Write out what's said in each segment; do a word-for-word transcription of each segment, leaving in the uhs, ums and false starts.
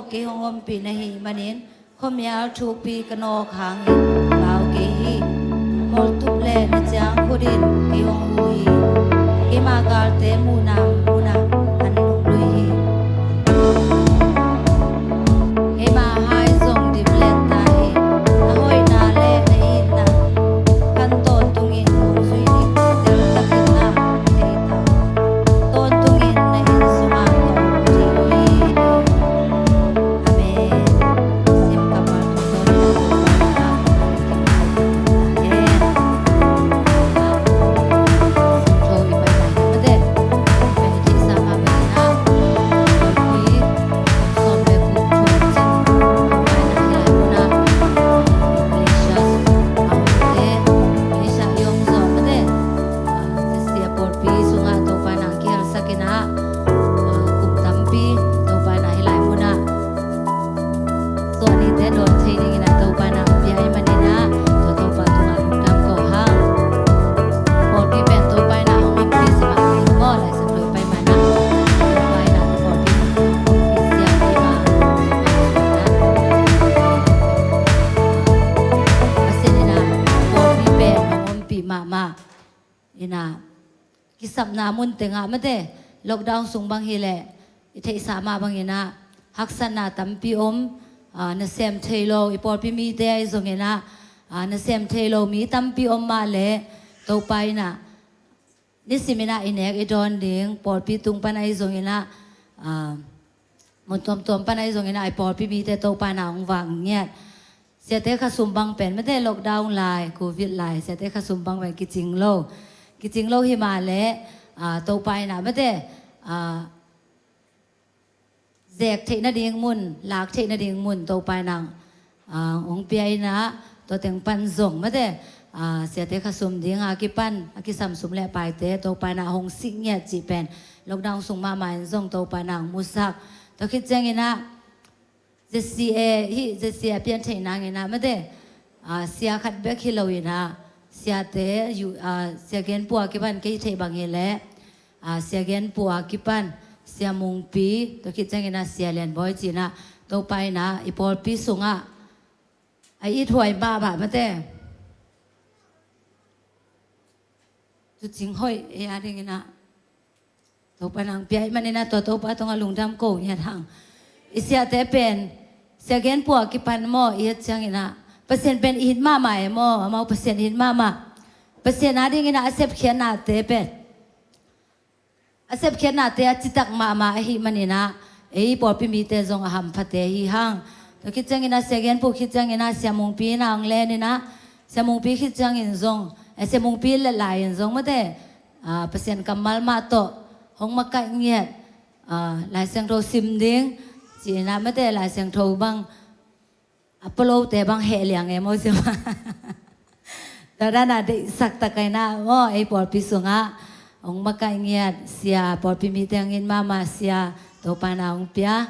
kei hong ompih na hih manin khuamial thukpi ka nawk hangin pau kei hi. Mawltup le na ciang khut in kei hong hu hi. Keima galte muhna munah an nunglui hi. Keima hai zong dimlet ta hi. Na hoihna le na itna khan tawntungin hong zui ding teltakin na thei ta. Tawntungin na inn sungah ka om ding hi. Amen. Sim ka mal tung tawn in a tung tawn in a tung tawn in a hen. Sim tho i pai lai hi mate. Pai hi theihsa mah pai in a. Pai hi. Sawm le kum thum cin. Pai na hi lai mun a. Malaysia sung a om te. Malaysia i om zawh mate. Sia pawlpi sungah Topa in a kihelsak in a, kum tampi Topa in a hih lai munah suah nite dawn thei dingin a Topa in a pia ahih manin a, tua Topa tungah lungdam ko hang. Pawlpi pen Topa in a hong ipci mah in maw, Lai Siangtho i pai man a Topa in a pawlpi hong ipci sia pi mah. Pasian in a pawlpi pen hong ompih mahmah. In a, kisapna mun tengah mate, lockdown sung bang hileh i theihsa mah bangin a haksatna tampi om. Aa, nasem thei lo i pawlpi mite ahi zongin a, aa, nasem thei lo mi tampi om mah leh Topa in a nisim in a i nek i dawn ding, pawlpi tung pan ahi zongin a, aa, mun tuamtuam pan ahi zongin a i pawlpi mite Topa in a hong vak ngiat. Siate khasum bang pen mate lockdown lai, covid lai, siate khasum bang pen kicing lo. Kicing lo hi mah leh, aa, Topa in a mate, aa, zek theih nading mun, lak theih nading mun Topa in a, aa, hong pia in a, tua teng pan zong mate, aa, siate khasum ding a kipan a kisam sum le paite Topa in a hong sik ngiat cih pen lockdown sung mahmah in zong Topa in a hong musak. Tua khit ciangin a Z C A hi, Z C A pian theih nangin a mate, aa, sia khat bek hi lo in a, siate, yu-, aa, Sia Gen Pua kipan kei theih bang hileh, aa, Sia Gen Pua kipan Sia Mungpi, tua khit ciangin a Sia Lian Bawi ci in a Topa in a i pawlpi sungah a ithuai mahmah mate. Tucing hoih ei a dingin a Topa in a hong pia ahih manin a tua Topa tungah lungdam ko ngiat hang. I siate pen Sia Gen Pua kipan maw i et ciangin a Pasian pen i it mahmah e maw, amau Pasian i it mahmah. Pasian a dingin a a sepkhiatnate pen a sepkhiatnate a citak mahmah ahih manin a ei pawlpi mite zong a hamphate hi hang. Tua khit ciangin a Sia Gen Pua khit ciangin a Sia Mungpi in a hong len in a Sia Mungpi khit ciangin zong, eh, Sia Mungpi le lai in zong mate, aa, Pasian kammal mah tawh hong makaih ngiat, aa, Lai Siangtho sim ding ci in a mate Lai Siangtho bang a polote bang heh liang e maw sia. Tua dan a deihsak tak a in a maw ei pawlpi sungah hong makaih ngiat sia pawlpi mite hong it mahmah sia Topa in a hong pia.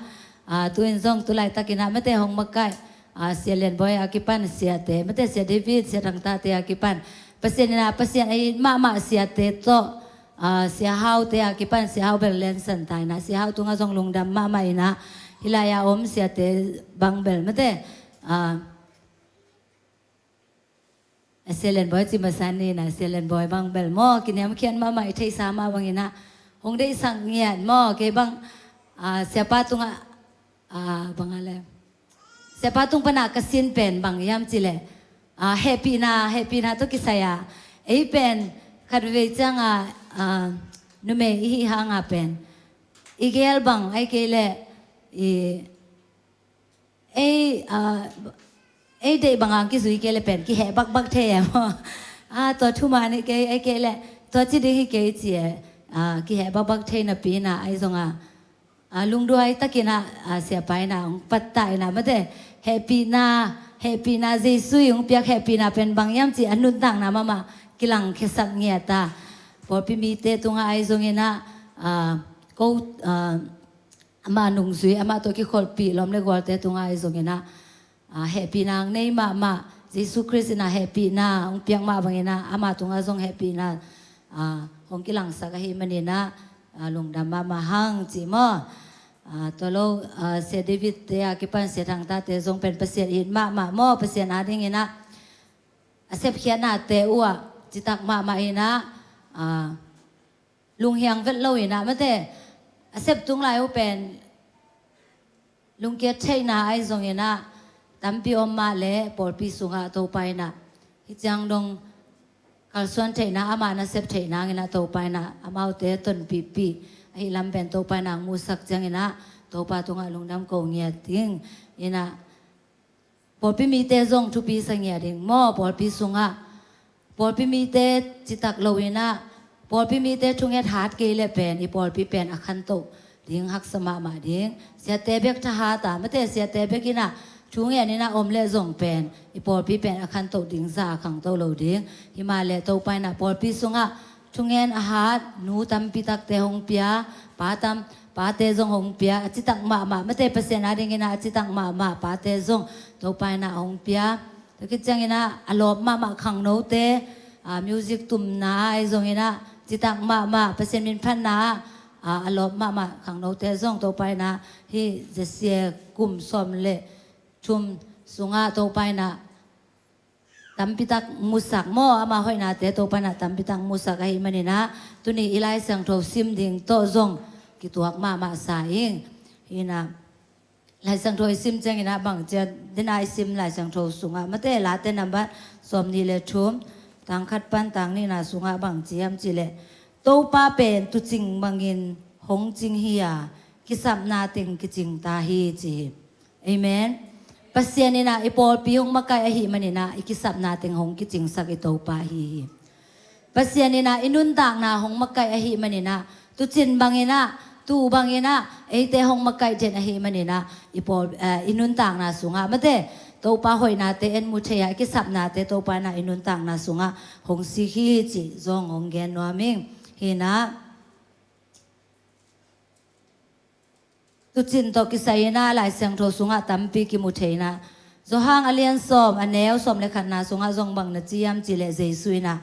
Aa, tu in zong tu laitak in a mate hong makaih, aa, Sia Lian Bawi a kipan siate mate Sia David, Sia Thang Tate a kipan Pasian in a Pasian a it mahmah siate tawh, aa, Sia Hau te a kipan Sia Hau bel lensan ta in a Sia Hau tungah zong lungdam mahmah in a hih lai a om siate bang bel mate, aa, a Sia Lian Bawi ci masa ni in a Sia Lian Bawi bang bel maw kiniamkhiat mahmah i theihsa mah bangin a hong deihsak ngiat maw kei bang, aa, siapa tungah, aa, bang a le siapa tung pan a ka sin pen bang hiam cih leh, aa, hehpihna, hehpihna tawh kisai a ei pen khatvei ciang a, aa, numei i hih hang a pen i gel bang ahih kei leh i ei, aa, ei deih bang a kizui kei leh pen kiheh bakbak thei e maw. Aa, tua thuman hi kei, ahih kei leh tua ci ding hi kei ci e, aa, kiheh bakbak thei napi in a ahi zong a, aa, lungduai tak in a, aa, siapa in a hong pattah in a mate hehpihna, hehpihna Jesu in hong piak hehpihna pen bang hiam cih a nuntakna mahmah kilangkhiasak ngiat a pawlpi mite tungah ahi zongin a, aa, ko, aa, amah nungzui, amah tawh kikholhpih lawm le gualte tungah ahi zongin a, aa, hehpihna hong nei mahmah, Jesu Khrist in a hehpihna hong piak mah bangin a amah tungah zong hehpihna, aa, hong kilangsak ahih manin a, aa, lungdam mahmah hang ci maw. Ah, tua lo, ah, Sia David te a kipan Sia Thang Tate zong pen Pasian it mahmah maw, Pasian adingin ah a sepkhiatnate uh ah citak mahmah in ah, ah, lunghiang vet lo in ah, mate, a sep tung lai uh pen lungkiat theihna ahi zongin ah tampi om mah leh pawlpi sungah Topa in ah hih ciang dong kalsuan theihna, amah nasep theih nangin ah Topa in ah amaute tonpihpih ahih lam pen Topa in ah hong musak ciangin ah Topa tungah lungdam ko ngiat ding. In ah pawlpi mite zong thupi sa ngiat ding maw, pawlpi sungah pawlpi mite citak lo in ah, pawlpi mite thunget hat kei leh pen i pawlpi pen a khantoh ding haksa mahmah ding. Siate bek thahat a, mate, siate bek in ah thungen in ah om leh zong pen i pawlpi pen a khantoh ding zah a khangto lo ding. Himahleh Topa in ah pawlpi sungah thungen a hat nu tampi takte hong pia, pa tam, pate zong hong pia, a citak mahmah, mate, Pasian adingin ah a citak mahmah pate zong Topa in ah hong pia. Tua khit ciangin ah a lawp mahmah khangnote, ah, music tumna ahi zongin ah citak mahmah Pasian min phatna ah, ah, a lawp mahmah khangnote zong Topa in ah hih Jesse kum sawm le thum sungah Topa in ah tampi tak musak maw, ama hoihnate Topa in ah tampi tak musak ahih manin ah tuni i Lai Siangtho sim ding tawh zong kituak mahmah sa ing. Hi in ah Lai Siangtho i sim ciangin ah bang ci a, dena i sim Lai Siangtho sungah, mate, Late nambat sawm nih le thum, tang khat pan tang nihna sungah bang ci hiam cih leh, Topa pen tuucing bangin hong cing hi a, kisapna teng kicing ta hi, ci hi. Amen. Pasian in ah i pawlpi hong makaih ahih manin ah i kisapna teng hong kicingsak i Topa ahi hi. Pasian in ah i nuntakna hong makaih ahih manin ah tuucin bangin ah, tuu bangin ah eite hong makaih den ahih manin ah i pawl, eh, i nuntakna sungah, mate, Topa hoihnate en mu thei a, i kisapnate Topa in ah i nuntakna sungah hong sik hi cih zong hong gen nuam ing. Hi in ah tuucin tawh kisai in ah Lai Siangtho sungah tampi kimu thei in ah, Johan a lian sawm, a neu sawm le khatna sungah zong bang na ci hiam cih leh, Jesu in ah,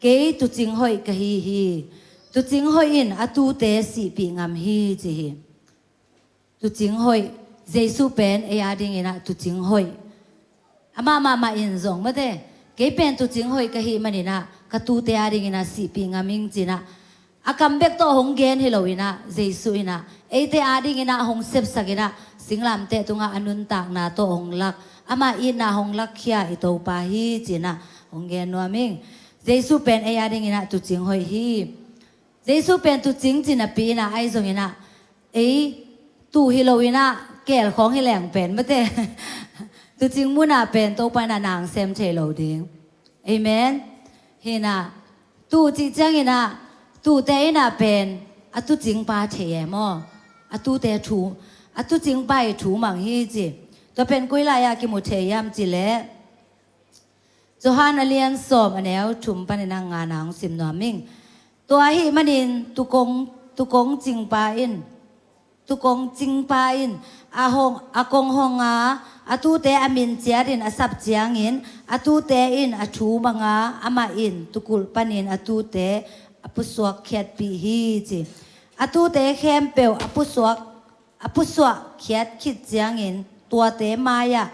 "Kei tuucing hoih ka hi hi. Tuucing hoih in a tuute sihpih ngam hi," ci hi. Tuucing hoih, Jesu pen ei adingin ah tuucing hoih. Amah mahmah in zong, mate, "Kei pen tuucing hoih ka hih manin ah ka tuute adingin ah sihpih ngam ing," ci in ah, a kam bek tawh hong gen hi lo in ah, Jesu in ah eite adingin ah hong sepsak in ah, singlamteh tungah a nuntakna tawh hong lak, ama itna hong lakkhia i Topa hi, ci in ah hong gen nuam ing. Jesu pen ei adingin ah tuucing hoih hi. Jesu pen tuucing ci napi in ah, ahi zongin ah ei tuu hi lo in ah keel khawng hi leng pen, mate, tuucing mun ah pen Topa in ah na sem thei lo ding. Amen. Hi in ah tuu cih ciangin ah tuute in ah pen a tuucingpa thei e maw? A tuute thu, a tuucingpa i thu mang hi ci. Tua pen koi lai-ah kimu thei hiam cih leh, Johan a lian sawm, a neu thum panin ah ngana hong sim nuam ing. Tua ahih manin tuukong, tuukong cingpa in, tuukong cingpa in a hong, a kong hong a, a tuute a min ciatin a sap ciangin, a tuute in a thu mang a, amah in tuukulh panin a tuute a pusuak khiatpih hi, ci. A tuute khempeuh a pusuak, a pusuak khiat khit ciangin tuate mai-ah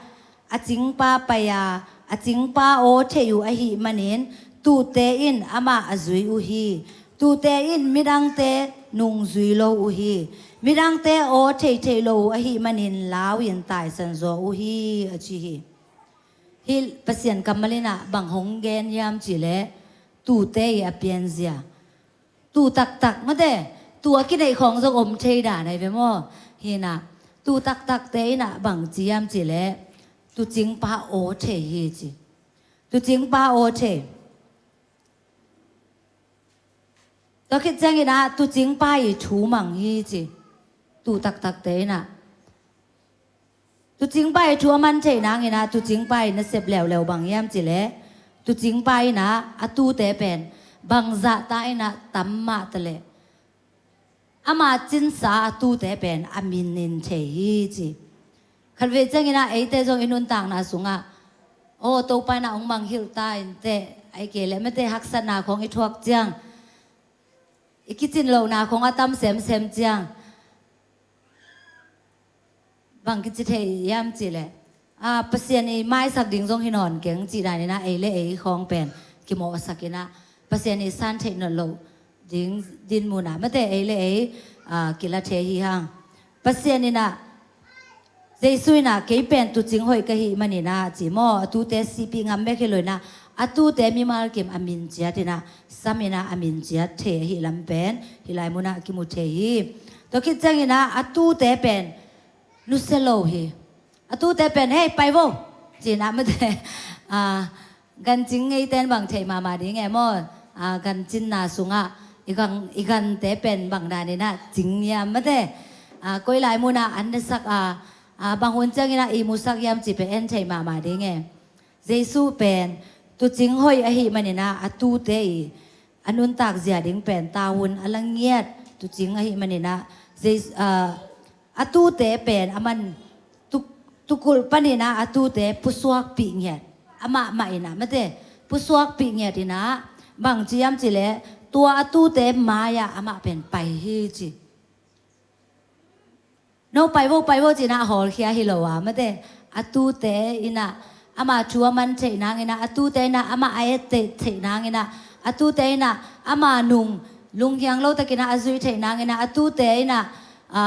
a cingpa pai a, a cingpa aw thei uh ahih manin tuute in amah a zui uh hi. Tuute in midangte nungzui lo uh hi. Midangte aw thei thei lo uh ahih manin lau in taisan zaw uh hi, a ci hi. Hih Pasian kammal in ah bang hong gen hiam cih leh, tuute i a pianzia, tuu taktak, mate, tuu a kineih khawng zong om thei dan ahi ve maw? Hi in ah tuu taktakte in ah bang ci hiam cih leh, tuucingpa aw thei hi, ci. Tuucingpa aw thei. Tua khit ciangin ah tuucingpa i thu mang hi, ci. Tuu taktakte in ah tuucingpa i thu a man theih nangin ah tuucingpa i nasep leuleu bang hiam cih leh, tuucingpa in ah a tuute pen bangzah ta in ah tam mah ta leh, ama cinsa a tuute pen a min in thei hi, ci. Khatvei ciangin ah eite zong i nuntakna sungah, aw, Topa in ah hong mangngilh ta in teh, ahih kei leh, mate, haksatna khawng i thuak ciang, i kicin lohna khawng a tam semsem ciang, Bang kici thei hiam cih leh, a, Pasian i maisak ding zong hi nawn keng cih dan inah ei le ei khawng pen kimawhsak inah Pasian i san theih nawn loh ding dinmun ah mate ei le ei, a, kila thei hi hang. Pasian inah Jesu inah kei pen tuucing hoih ka hih man inah ci maw, a tuute sihpih ngam bek hi lo inah a tuute mimal kim a min ciat inah sam inah a min ciat thei ahi lam pen hih lai munah kimu thei hi. Tua khit ciang inah a tuute pen nusia lo hi. A tuute pen, "Hei, pai vo," ci inah mate, a, gancing ngeiten bang thei mahmah ding e maw? A, gancinna sungah i gan, i gante pen bang dan inah cing hiam mate, a, koi lai munah an nesak a, a, bang hun ciang inah i musak hiam cih pen en thei mahmah ding e. Jesu pen tuucing hoih ahi man inah a tuute i a nuntak zia ding pen ta hun a la ngiat tuucing ahi man inah Jesu, a, a tuute pen a man tuk, tukulh pan inah a tuute pusuakpih ngiat, amah mah inah mate pusuakpih ngiat inah bang ci hiam cih leh tua a tuute mai-ah amah pen pai hi ci. "No pai vo, pai vo," ci inah a hawlkhia hi lo a mate, a tuute inah ama thu a man theih nang inah a tuute inah amah a et theih, theih nang inah a tuute inah ama nung lunghiang lo tak inah a zuih theih nang inah a tuute inah, a,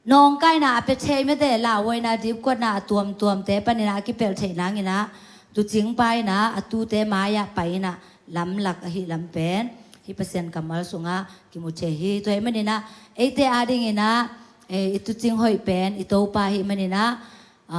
nawngkaina a pia thei mate, lauhuaina dipkuatna a tuamtuamte pan inah a kipelh theih nang inah tuucingpa inah a tuute mai-ah pai inah lamlak ahi lam pen hih Pasian kammal sungah kimu thei hi. Tua ahi man inah eite ading inah, e, i tuucing hoih pen i Topa ahi man inah, a,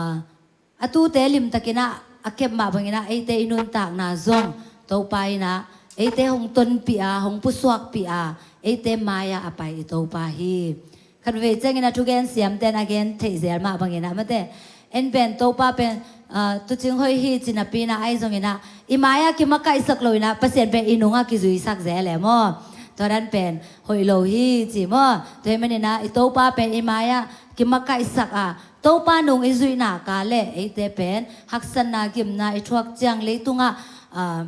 a tuute limtak inah a kep mah bang inah eite i nuntakna zong Topa inah eite hong tonpih a, hong pusuakpih a, eite mai-ah a pai i Topa hi. Khatvei ciang inah thugen siamten a gen theih zel mah bang inah mate, en pen Topa pen, a, tuucing hoih hi ci napi inah ahi zong inah i mai-ah kimakaihsak lo inah Pasian pen i nungah kizuisak zel e maw? Tua dan pen hoih lo hi ci maw? Tua ahi man inah i Topa pen i mai-ah kimakaihsak a, Topa nung i zuihna ka leh eite pen haksatna gimna i thuak ciang leitungah, a,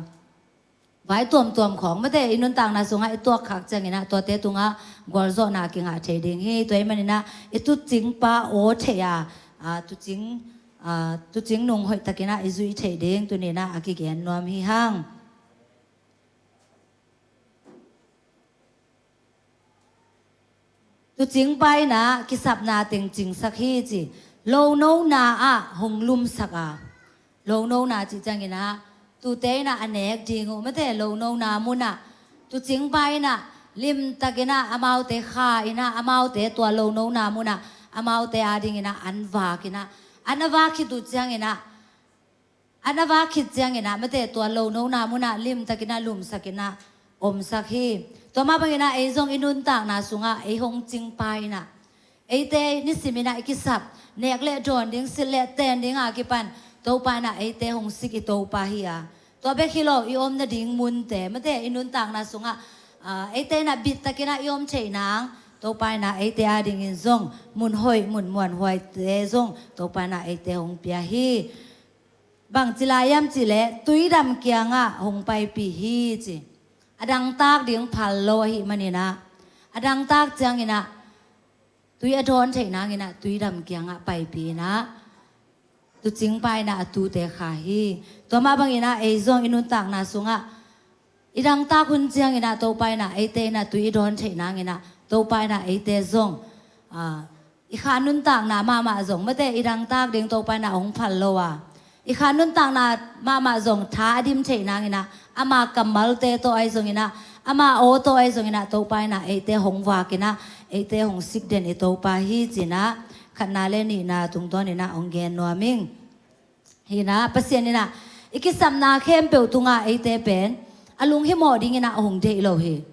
vai tuamtuam khawng mate i nuntakna sungah i tuak khak ciang inah tuate tungah gualzawhna kingah thei ding hi. Tua ahi man inah i tuucingpa aw theih a, a, tuucing, a, tuucing nung hoih tak inah i zuih theih ding tuni inah a kigen nuam hi hang. Tuucingpa inah kisapna teng cingsak hi ci. Lonona ah hong lumsak a, lonona cih ciang inah tuute inah a nek ding uh mate, lonona munah tuucingpa inah limtak inah amaute kha inah amaute tua lonona munah amaute ading inah an vak inah, an a vak khit uh ciang inah, an a vak khit ciang inah mate tua lonona munah limtak inah lumsak inah omsak hi. Tua mah bang inah ei zong i nuntakna sungah ei hong cingpa inah eite nisim inah i kisap nek le dawn ding, silh le ten ding a kipan Topa inah eite hong sik i Topa hi a, tua bek hi lo i om nading munte mate i nuntakna sungah, a, eite inah bittak inah i om theih nang Topa inah eite adingin zong mun hoih mun muanhuaite zong Topa inah eite hong pia hi. Bang ci lai hiam cih leh tuidam kiangah hong paipih hi ci. A dangtak ding phal lo ahi man inah a dangtak ciang inah tui a dawn theih nang inah tuidam kiangah paipih inah tuucingpa inah a tuute kha hi. Tua mah bang inah ei zong i nuntakna sungah i dangtak hun ciang inah Topa inah eite inah tui i dawn theih nang inah Topa inah eite zong, a, i kha nuntakna mahmah zong mate i dangtak ding Topa inah hong phal lo a, i kha nuntakna mahmah zong tha a dim theih nang inah ama kammalte tawh ahi zong inah ama aw tawh ahi zong inah Topa inah eite hong vak inah eite hong sik den i Topa hi ci inah khatna le nihna tungtawn inah hong gen nuam ing. Hi inah Pasian inah i kisapna khempeuh tungah eite pen a lunghimawh ding inah hong deih lo hi.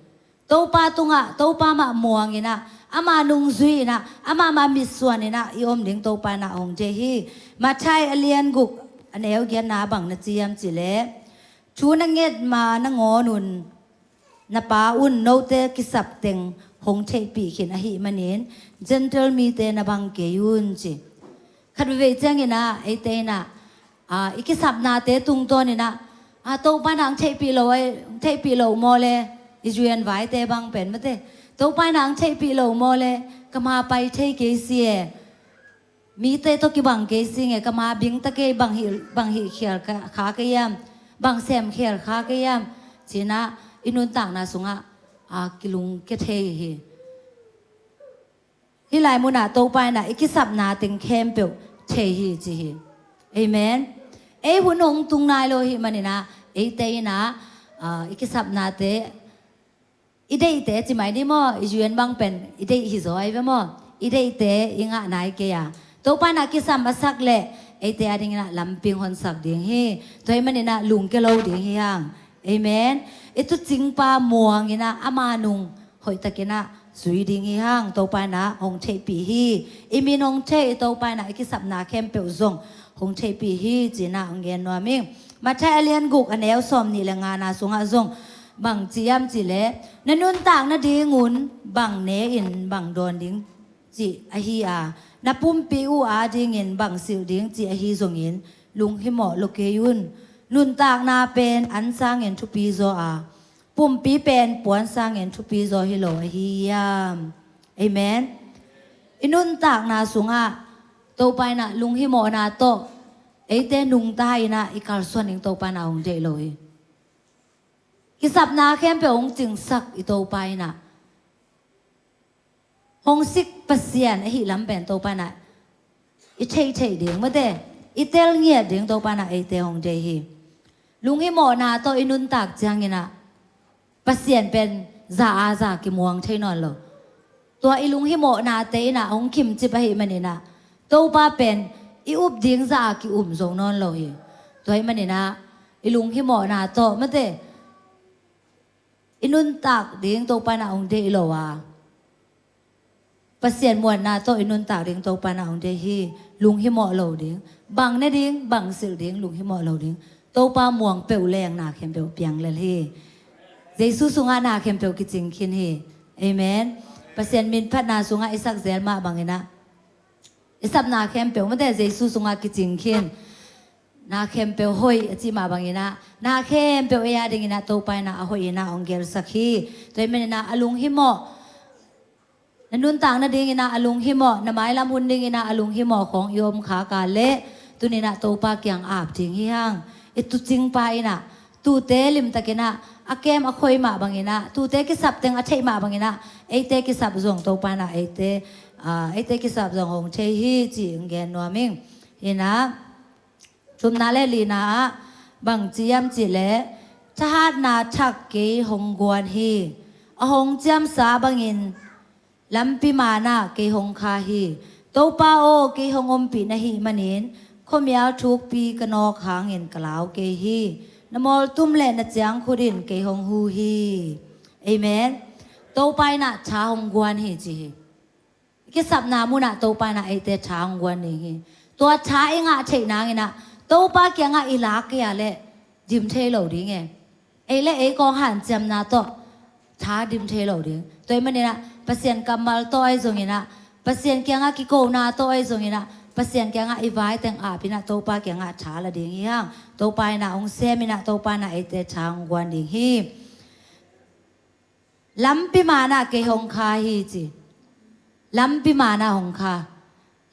Topa tungah Topa mah muang inah ama nungzui inah ama mah mitsuan inah i om ding Topa inah hong deih hi. Matthai a lian guk a neu giatna bang na ci hiam cih leh thu na nget ma nangawn un na Pa un note kisap teng hong theihpih khin ahih manin Gentile mite na bang kei un ci. Khat veivei ciang inah eite inah, a, i kisapnate tungtawn inah, a, Topa inah hong theihpih lo, hong theihpih lo maw le, Israel vaite bang pen mate Topa in ah hong theihpih lo maw le, ka ma pai thei kei si e, mite tawh kibang kei si nge, ka ma bingta kei, bang hih, bang hih khial kha, kha kei hiam, bang sem khial kha kei hiam, ci-in ah i nuntakna sungah a kilungkia thei hi. Hih lai munah Topa in ah i kisapna teng khempeuh thei hi ci hi. Amen. Ei hun hong tung nai lo ahih manin ah eite in ah, ah, i kisapnate, i deihte ci mai ni maw, i U N bang pen i deih hi zaw ahi ve maw. I deihte i ngah nai kei a, Topa in ah kisam a sak leh eite a dingin ah lampi hong honsak ding hi. Tua ahih manin ah lungkia lo ding hi hang. Amen. I tuucingpa muang in ah ama nung hoihtakin ah zui ding hi hang. Topa in ah hong theihpih hi. I min hong thei, Topa in ah i kisapna khempeuh zong hong theihpih hi ci-in ah hong gen nuam ing. Matthai a lian guk a neu sawmnih le ngana sungah zong bang ci hiam cih leh, na nuntak nadingun bang ne-in bang dawn ding cih ahi a, na pumpi uh adingin bang silh ding cih ahi zongin lunghimawh lo kei un. Nuntakna pen an sangin thupi zaw a, pumpi pen puan sangin thupi zaw hi lo ahi hiam? Amen. I nuntakna sungah Topa in ah lunghimawhna tawh eite nungta in ah i kalsuan ding Topa in ah hong deih lo hi. Kisapna khempeuh hong cingsak i Topa in ah, hong sik Pasian ahih lam pen Topa in ah i theihtheih ding, mate, i telngiat ding Topa in ah eite hong deih hi. Lunghimawhna tawh i nuntak ciangin ah Pasian pen za a za kimuang thei nawn lo. Tua i lunghimawhnate in ah hong khimcip ahih manin ah Topa pen i up ding za a ki-um zo nawn lo hi. Tua ahih manin ah i lunghimawhna tawh, mate, i nuntak ding Topa in ah hong deih lo a, Pasian muanna tawh i nuntak ding Topa in ah hong deih hi. Lunghimawh lo ding, bang ne ding, bang silh ding, lunghimawh lo ding. Topa muang peuh leng na khempeuh piang lel hi. Jesu sungah na khempeuh kicing khin hi. Amen. Pasian min phatna sungah i sak zel mah bangin ah, i sapna khempeuh, mate, Jesu sungah kicing khin. Na khempeuh hoih a cih mah bangin ah, na khempeuh ei a dingin ah Topa in ah a hoih in ah hong gelsak hi. Tua ahih manin ah a lunghimawh, na nuntak nadingin ah a lunghimawh, na mailam hun dingin ah a lunghimawh khawng i om khak a leh, tuni in ah Topa kiang ap ding hi hang. I tuucingpa in ah tuute limtakin ah a kem a khoi mah bangin ah, tuute kisap teng a theih mah bangin ah, eite kisap zong Topa in ah eite, ah, eite kisap zong hong thei hi ci hong gen nuam ing. Hi in ah, thumna le lina ah bang ci hiam cih leh, thahatna thak kei hong guan hi. A hong ciamsa bangin lampi man ah kei hong kha hi. Topa aw, kei hong ompih na hih manin khuamial thukpi ka nawk hangin ka lau kei hi. Na mawltum le na ciangkhut in kei hong hu hi. Amen. Topa in ah tha hong guan hi ci hi. I kisapna munah Topa in ah eite tha hong guan ding hi. Tua tha i ngah theih nangin ah Topa kiangah i lak kei a leh dim thei lo ding e. Ei le ei kong hanciamna tawh tha dim thei lo ding. Tua ahih manin ah Pasian kammal tawh ahi zongin ah, Pasian kiangah kikona tawh ahi zongin ah, Pasian kiangah i vai teng ap in ah Topa kiangah tha la ding hi hang. Topa in ah hong sem in ah Topa in ah eite tha hong guan ding hi. Lampi man ah kei hong kha hi ci. Lampi man ah hong kha.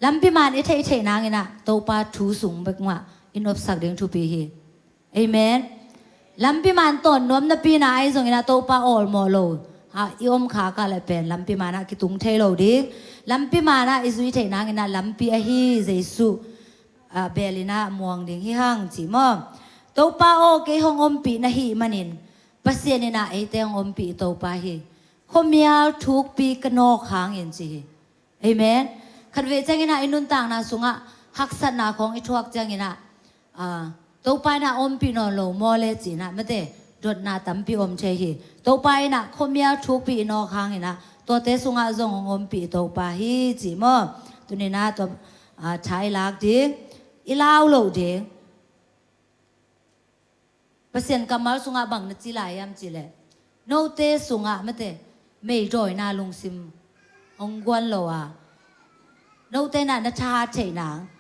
Lampi man i theih theih nangin ah Topa thu sung bek mah i nopsak ding thupi hi. Amen. Lampi man tawn nuam napi-in ah ahi zongin ah Topa awlmawh lo, ha, i om khak a leh pen lampi man ah kitung thei lo ding. Lampi man ah i zui theih nangin ah lampi ahi Jesu, ah, bel in ah muang ding hi hang ci maw. Topa aw, kei hong ompih na hih manin Pasian in ah eite hong ompih i Topa hi. Khuamial thukpi ka nawk hangin ci hi. Amen. Khatvei ciangin ah i nuntakna sungah haksatna khawng i thuak ciangin ah, ah, Topa in ah ompih nawn lo maw le ci-in ah, mate, dotna tampi om thei hi. Topa in ah khuamial thukpi i nawk hangin ah tuate sungah zong hong ompih i Topa hi ci maw. Tuni in ah tua, ah, tha i lak ding, i lau loh ding. Pasian kammal sungah bang na ci lai hiam cih leh, note sungah, mate, meidawina lungsim hong guan lo a, note in ah na thahat theih nang,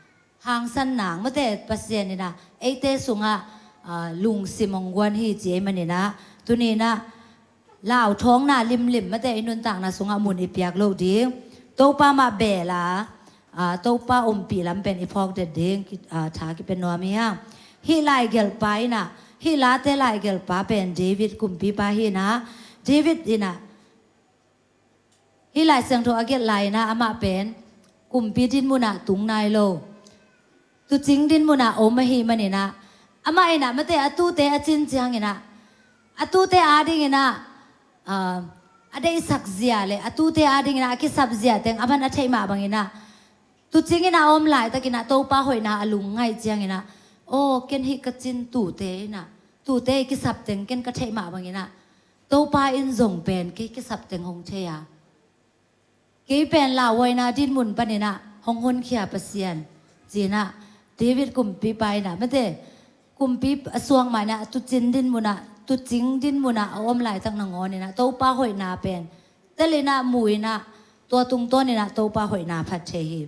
hangsan nang, mate, Pasian in ah eite sungah, ah, lungsim hong guan hi ci ahih manin ah, tuni in ah lauthawngna limlim mate i nuntakna sungah mun i piak loh ding. Topa mah bel a, aa, Topa ompih lam pen i phawk det ding, ki-, aa, tha kipia nuam hi hang. Hih laigelhpa in ah, hih Late laigelhpa pen David kumpipa hi in ah, David in ah, hih Lai Siangtho a gelh lai in ah amah pen kumpi dinmun ah tung nai lo, tuucing dinmun ah om ahih manin ah, amah in ah mate a tuute a cin ciangin ah, a tuute adingin ah, aa, a deihsak zia le a tuute adingin ah a kisap zia teng a man a theih mah bangin ah, tuucing in ah a om laitakin ah Topa hoihna a lungngaih ciangin ah, aw, ken hih ka cin tuute in ah, tuute i kisap teng ken ka theih mah bangin ah, Topa in zong pen kei kisap teng hong thei a, kei pen lauhuaina dinmun panin ah hong honkhia Pasian, ci-in ah David kumpipa in ah mate, kumpi a suak mah in ah tuucin dinmun ah, tuucing dinmun ah a om laitak nangawn in ah Topa hoihna pen tel in ah mu in ah, tua tungtawn in ah Topa hoihna phat thei hi.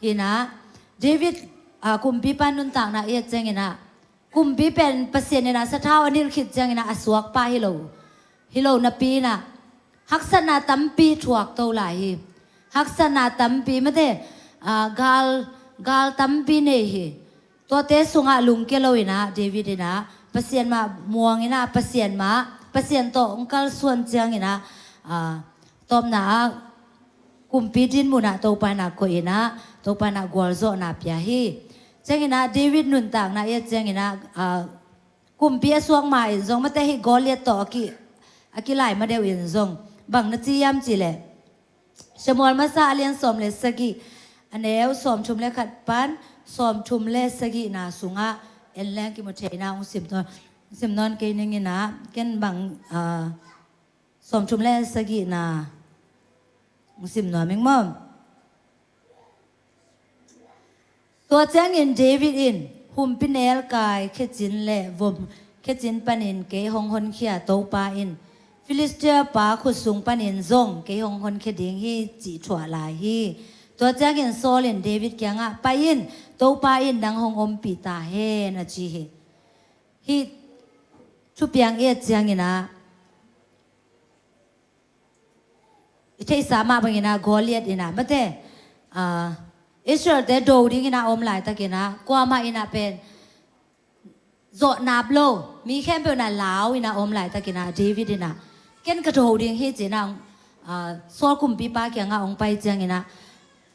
Hi in ah David, aa, kumpipa nuntakna i et ciangin ah, kumpi pen Pasian in ah sathau a nilh khit ciangin ah a suakpa hi lo, hi lo napi in ah haksatna tampi thuak to lai hi. Haksatna tampi mate, aa, gal, gal tampi nei hi. Tuate sungah lungkia lo in ah David in ah Pasian mah muang in ah Pasian mah, Pasian tawh hong kalsuan ciangin ah, aa, tawpna ah kumpi dinmun ah Topa in ah koih in ah Topa in ah gualzawhna pia hi. Ciangin ah David nuntakna i et ciangin ah, aa, kumpi a suak ma in zong mate hih Goliath tawh a ki, a kilai ma deuh in zong bang na ci hiam cih leh, Samuel masa a lian sawm le sagih, a neu sawmthum le khat pan sawmthum le sagihna sungah en leng kimu thei in ah hong sim nawn, hong sim nawn kei ning in ah, ken bang, aa, sawmthum le sagihna hong sim nuam ing maw. Tua ciangin David in humpi nelkai khecin le vom khecin panin kei hong honkhia Topa in Filistia pa khut sung panin zong kei hong honkhia ding hi, cih thuah lai hi. Tua ciangin Saul in David kiangah, pai in, Topa in nang hong ompih ta hen, a ci hi. Hih thupiang i et ciangin ah, i theihsa mah bangin ah Goliath in ah mate, aa, Israel-te do dingin ah a om laitakin ah kuamah in ah pen zawh nap lo, mi khempeuh in ah lau in ah a om laitakin ah David in ah, ken ka do ding hi, ci-in ah, aa, Saul kumpipa kiangah hong pai ciangin ah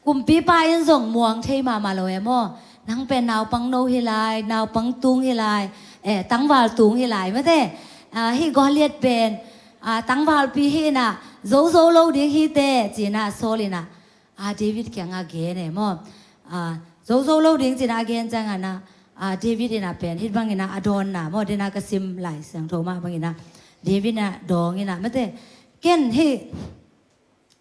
kumpipa in zong muang thei mahmah lo e maw. Nang pen naupang no hi lai, naupang tung hi lai, eh, tangval tung hi lai mate. Aa, hih Goliath pen, aa, tangvalpi hi in ah, zo zo lo ding hi teh, ci-in ah Saul in ah, aa, David kiangah gen e maw. Aa, zo zo lo ding ci-in ah a gen ciangin ah, aa, David in ah pen hih bangin ah a dawnna maw, den a ka sim Lai Siangtho mah bangin ah David in ah dawng in ah mate, ken hih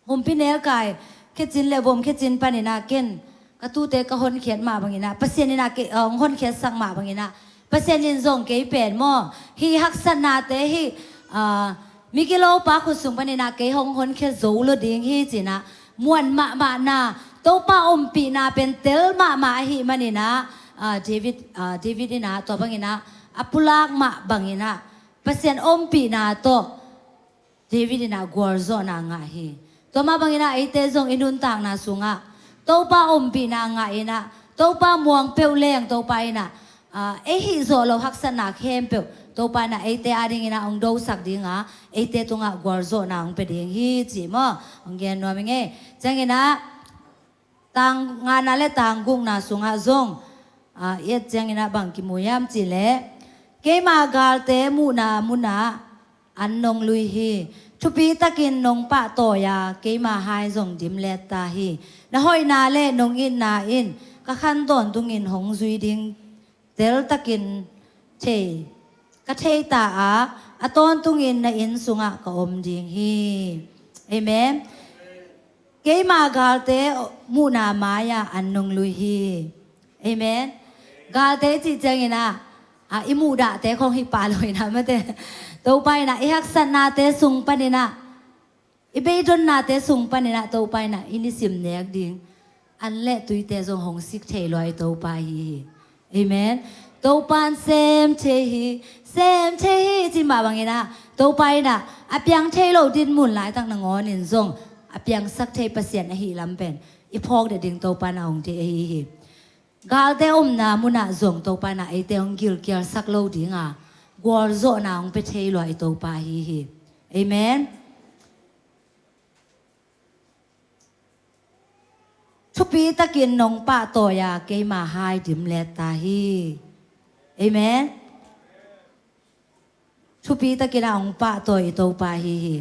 humpi nelkai khecin le vom khecin panin ah ken ka tuute ka honkhiat mah bangin ah, Pasian in ah kei, aa, hong honkhiatsak mah bangin ah, Pasian in zong kei pen maw, hih haksatnate hih, aa, migilopa khut sung panin ah kei hong honkhia zo lo ding hi, ci-in ah muan mahmahna, Topa ompihna pen tel mahmah ahih manin ah, aa, David, aa, David in ah tua bangin ah a pulak mah bangin ah Pasian ompihna tawh David in ah gualzawhna ngah hi. Tua mah bangin ah eite zong i nuntakna sungah Topa ompihna ngah in ah, Topa muang peuh leng Topa in ah, aa, ei hih zawh loh haksatna khempeuh Topa in ah eite adingin ah hong dosak ding a, eite tungah gualzawhna hong pia ding hi, ci maw, hong gen nuam ing e. Ciangin ah tang ngana le tang gukna sungah zong, aa, i et ciangin ah bang kimu hiam cih leh, keima galte muhna munah an nong lui hi. Thupi takin nong pahtawi a, keima hai zong dimlet ta hi. Na hoihna le nong itna in ka khan tawntungin hong zui ding tel takin thei, ka thei ta a, a tawntungin na inn sungah ka om ding hi. Amen. Keima galte muhna mai-ah an nong lui hi. Amen. Galte cih ciangin ah, a, i muhdahte khong hi pah lo in ah mate, Topa in ah i haksatnate sung panin ah, i beidonnate sung panin ah Topa in ah i nisim nek ding an le tuite zong hong sik thei lua i Topa hi hi. Amen. Topa in sem thei hi, sem thei hi, ci mah bangin ah Topa in ah a piang thei lo dinmun laitak nangawn in zong a piangsak thei Pasian ahih lam pen i phawk ding Topa in ah hong deih ahi hi. Galte omna munah zong Topa in ah eite hong gilkialsak lo ding a, gualzawhna hong pia thei lua i Topa ahi hi. Amen. Thupi takin nong pahtawi a, keima hai dim let ta hi. Amen. Thupi takin ah hong pahtawi i Topa ahi hi.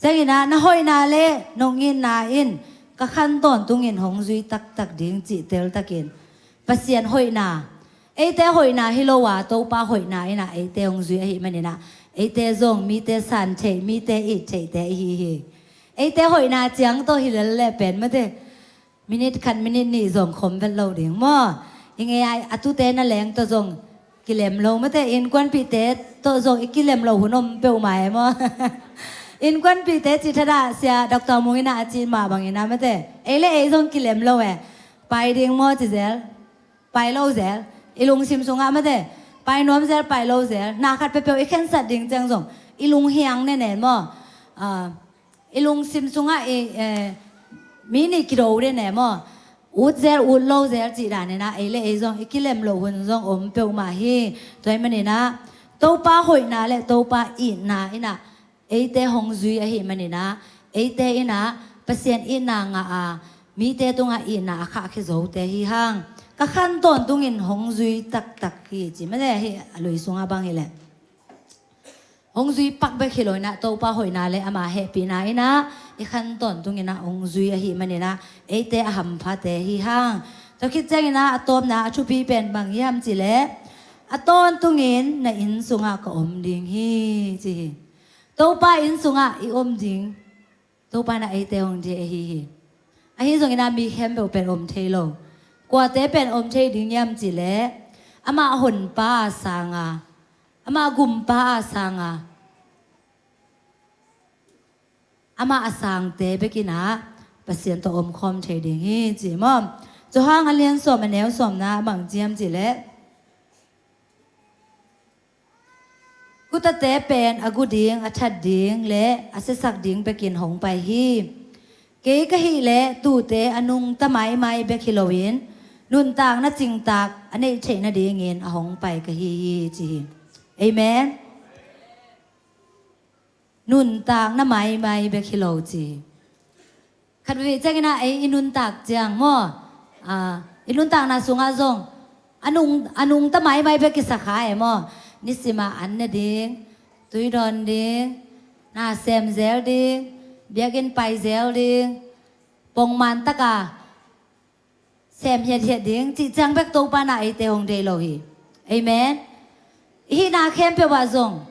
Ciangin ah na hoihna le nong itna in ka khan tawntungin hong zui taktak ding cih tel takin Pasian hoihna, eite hoihna hi lo a, Topa hoihna in ah eite hong zui ahih manin ah eite zong mite san theih, mite it theihte ihi hi. Eite hoihna ciang tawh hi lel leh pen mate, minit khat minit nih zong khom vet lo ding maw? I ngei a, a tute na leng tawh zong kilem lo mate, innkuanpihte tawh zong i kilem lo hun om peuhmah e maw? Innkuanpihte cih thadah Sia Doctor Mung in ah a cih mah bangin ah mate, ei le ei zong kilem lo e. Pai ding maw ci zel, pai lo zel, i lungsim sungah mate, pai nuam zel, pai lo zel, na khat peuhpeuh i khensat ding ciang zong i lunghiang nenen maw? Ah, i lungsim sungah i, eh, mi nih kido den e maw? Ut zel, ut lo zel cih danin ah ei le ei zong i kilem lo hun zong om peuhmah hi. Tua ahih manin ah Topa hoihna le Topa itna in ah eite hong zui ahih manin ah eite in ah Pasian itna ngah a, mite tungah itna a khahkhia zote hi hang. Ka khan tawntungin hong zui taktak hi ci mate, hih a lui sungah bang hi leh hong zui pak bek hi lo in ah Topa hoihna le ama hehpihna in ah i khan tawntungin ah hong zui ahih manin ah eite a hamphate hi hang. Tua khit ciangin ah a tawpna a thupi pen bang hiam cih leh, a tawntungin na inn sungah ka om ding hi ci hi. Topa inn sungah i om ding Topa in ah eite hong deih ahi hi. Ahi zongin ah mi khempeuh pen om thei lo. Kuate pen om thei ding hiam cih leh, amah honpa a sang a, amah gumpa a sang a, amah a sangte bek in ah Pasian tawh omkhawm thei ding hi ci maw? Johan a lian sawm a neu sawmna bang ci hiam cih leh, gutate pen a gu ding, a that ding le a siasak ding bekin hong pai hi. Kei ka hih leh tuute a nungta maimai bek hi loin nuntakna cingtak a neih theih nadingin a hong pai ka hi hi ci hi. Amen. Nuntakna maimai bek hi lo ci. Khat vei ciangin ah ei i nuntak ciang maw, ah, i nuntakna sungah zong a nung, a nungta maimai bek kisakha e maw? Nisimah an ne ding, tui dawn ding, na sem zel ding, biakinn pai zel ding, pongman taka sem hiathiat ding cih ciang bek Topa in ah eite hong deih lo hi. Amen. I hihna khempeuh ah zong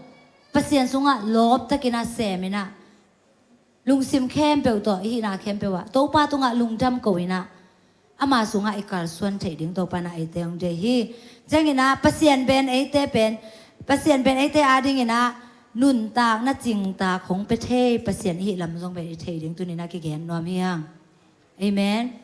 Pasian sungah lawptakin ah sem in ah, lungsim khempeuh tawh i hihna khempeuh ah Topa tungah lungdam ko in ah, ama sungah i kalsuan theih ding Topa in ah eite hong deih hi. Ciangin ah Pasian pen eite pen, Pasian pen eite adingin ah nuntakna cingtak hong pia thei Pasian i hih lam zong pen i thei ding tuni in ah kigen nuam hi hang. Amen.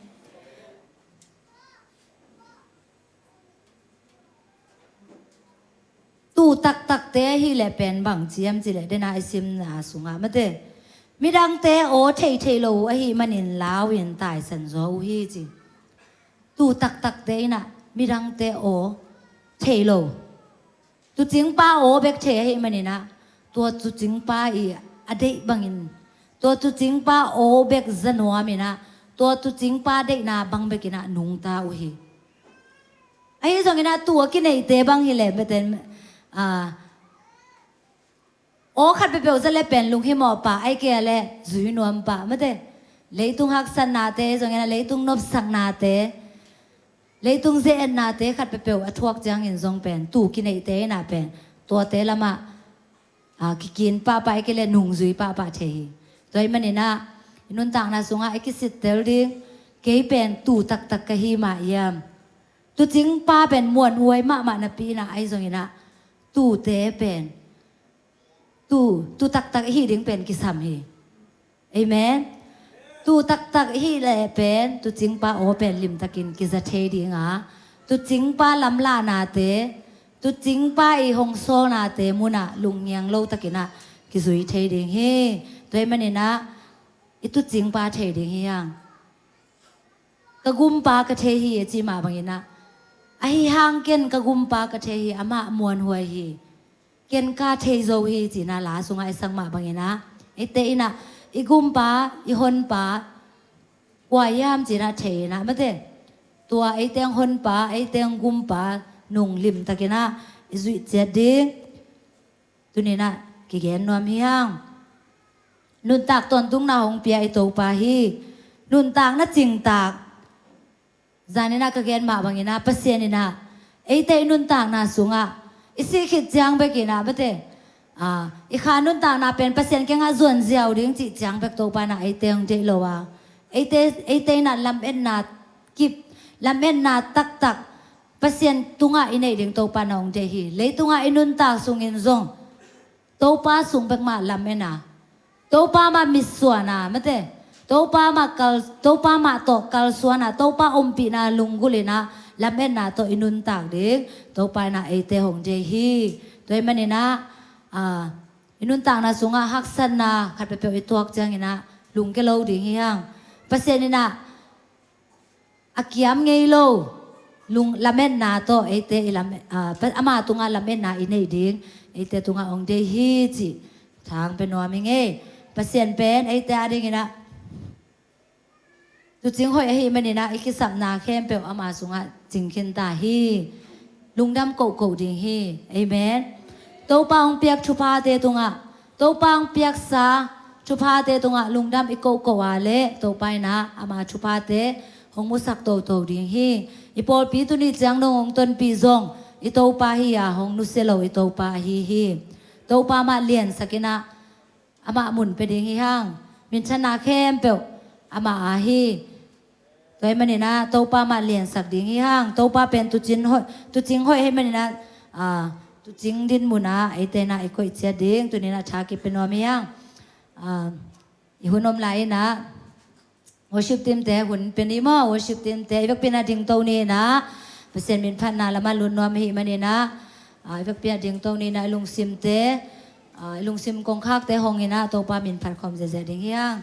Tuu taktakte ahih leh pen bang ci hiam cih leh, dena i simna sungah mate, midangte aw thei thei lo uh ahih manin lau in taisan zaw uh hi ci. Tuu taktakte in ah midangte aw thei lo, tuucingpa aw bek thei ahih manin ah, tua tuucingpa i a deih bangin, tua tuucingpa aw bek za nuam in ah, tua tuucingpa deihna bang bek in ah nungta uh hi. Ahi zongin ah tuu a kineihte bang hi leh mate, ah, aw khat peuhpeuh za leh pen lunghimawh pah, ahih kei leh zui nuam pah mate. Leitung haksatnate zongin ah, leitung nopsaknate, leitung ze-etnate khat peuhpeuh a thuak ciangin zong pen tuu kineihte in ah pen tuate lamah, ah, kikin pahpah, ahih kei leh nungzui pahpah thei hi. Tua ahih manin ah i nuntakna sungah i kisittel ding, kei pen tuu taktak ka hi mah hiam? Tuucingpa pen muanhuai mahmah napi in ah, ahi zongin ah tuute pen tuu, tuu taktak i hih ding pen kisam hi. Amen. Tuu taktak i hih leh pen tuucingpa aw pen limtakin kiza thei ding a, tuucingpa lamlahnate, tuucingpa i hong sawlnate munah lungniang lo takin ah kizui thei ding hi. Tua ahih maninah i tuucingpa thei ding hi hang. Ka gumpa ka thei hi a cih mah banginah, ahi hang ken ka gumpa ka thei hi, amah muanhuai hi, ken ka thei zo hi cinah la sungah i sak mah banginah, eite inah i gumpa, i honpa kua hiam cinah thei inah mate, tua eite hong honpa, eite hong gumpa nung limtakinah i zuih ciat ding. Tuninah kigen nuam hi hang. Nuntak tawntungna hong pia i Topa hi. Nuntakna cingtak. Zaninah ka gen mah banginah Pasian inah eite i nuntakna sungah i sih khit ciang bekinah mate, a, i kha nuntakna pen Pasian kiangah zuan ziau ding cih ciang bek Topa inah eite hong deih lo a, eite, eite inah lametna kip, lametna taktak Pasian tungah i neih ding Topa inah hong deih hi. Leitungah i nuntak sungin zong Topa sung bek mah lamen a, Topa mah mitsuan a mate, Topa mah kal, Topa mah tawh kalsuan a, Topa ompihna lunggulh inah lametna tawh i nuntak ding Topa inah eite hong deih hi. Tua ahih maninah, a, i nuntakna sungah haksatna khat peuhpeuh i tuak cianginah lungke lo ding hi hang. Pasian inah a kiam ngei lo lung, lametna tawh eite i lame-, a, pa-, ama tungah lametna i neih ding eite tungah hong deih hi cih thang pia nuam hi ngei. Pasian pen eite a dinginah tuucing hoih ahih maninah i kisapna khempeuh ama sungah cing khinta hi. Lungdam kohkoh ding hi. Amen. Topa hong piak thuphate tungah, Topa hong piaksa thuphate tungah lungdam i kohkoh a leh Topa inah ama thuphate hong musak toto ding hi. I pawlpi tuni ciang dong hong tonpih zong i Topa hi a, hong nusia lo i Topa ahi hi. Topa mah liansakinah amah mun pia ding hi hang. Minthanna khempeuh amah a hi. Tua ahih maninah Topa mah liansak ding hi hang. Topa pen tuucing hoih, tuucing hoih ahih maninah, a, tuucing dinmunah eite inah i koih ciat ding tuninah tha kipia nuam hi hang. A, i hun om lai inah worship team te hun pia ni maw, worship team te i vekpi inah dingto ni inah, Pasian minphatna lamah lut nuam ahih maninah, a, i vekpi inah dingto ni inah i lungsimte, a, i lungsim kongkhakte hong inah Topa minphat khawm ziahziah ding hi hang.